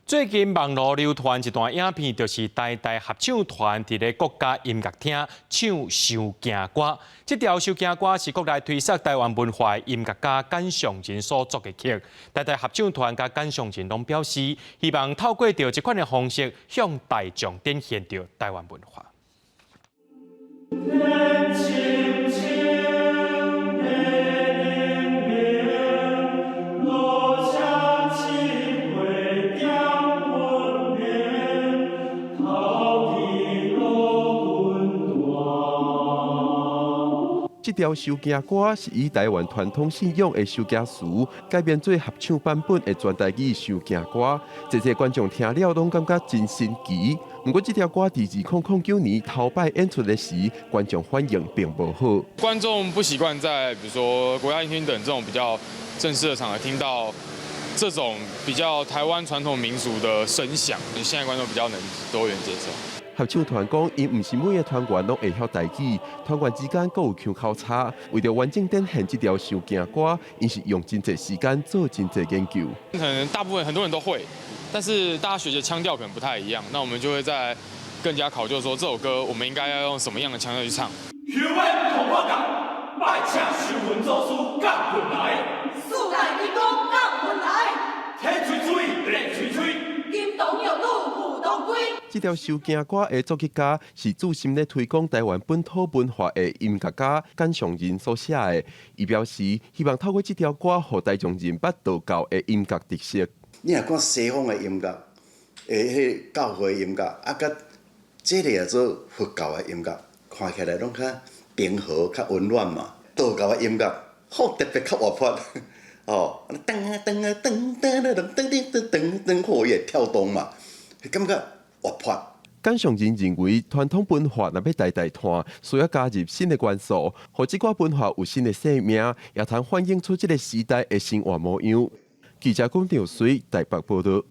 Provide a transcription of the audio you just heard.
最近網路流傳一段影片，就是台大合唱團佇咧國家音樂廳唱《收驚歌》。這條收驚歌是國內推捒台灣文化的音樂家簡尚仁所作的曲。台大合唱團佮簡尚仁攏表示，希望透過著這款的方式，向大眾展現著台灣文化。天青青，地明明，落霞七回點分明，頭地路滾大。這條收驚歌是以台灣傳統信仰的收驚詞改編做合唱版本的全台語收驚歌，濟濟觀眾聽了攏感覺真神奇。毋過，這條歌佇2009年頭擺演出的時，觀眾反應並無好。觀眾不習慣在比如說國家音樂廳等這種比較正式的場合聽到這種比較台灣傳統民俗的聲響，現在觀眾比較能多元接受。合唱團講，𪜶毋是每个團員攏會曉台語，團員之間閣有腔口差。為著完整展現這條收驚歌，𪜶是用真濟時間做真濟研究。可能大部分很多人都會，但是大家學的腔調可能不太一樣。那我們就會再更加考究說，這首歌我們應該要用什麼樣的腔調去唱。休免予我教，拜請收魂祖師降魂來。四大天公降魂來。天吹吹，地吹吹。金童玉女赴湯歸。這條收驚歌的作曲家是專心咧推廣台灣本土文化的音樂家簡尚仁所寫的。伊表示希望透過這條歌，予大眾認捌道教的音樂特色。你若看西方的音樂，彼個教會音樂，啊，佮這个做佛教的音樂，看起來攏較平和、較溫暖嘛。道教的音樂好特別較活潑，哦，噔噔噔噔噔噔噔噔噔噔，好伊會跳動嘛，感覺活潑。簡尚仁認為，傳統文化若欲代代傳，需要加入新的元素，予這寡文化有新的生命，也通反映出這个時代的生活模樣。記者龔兆水台北報導。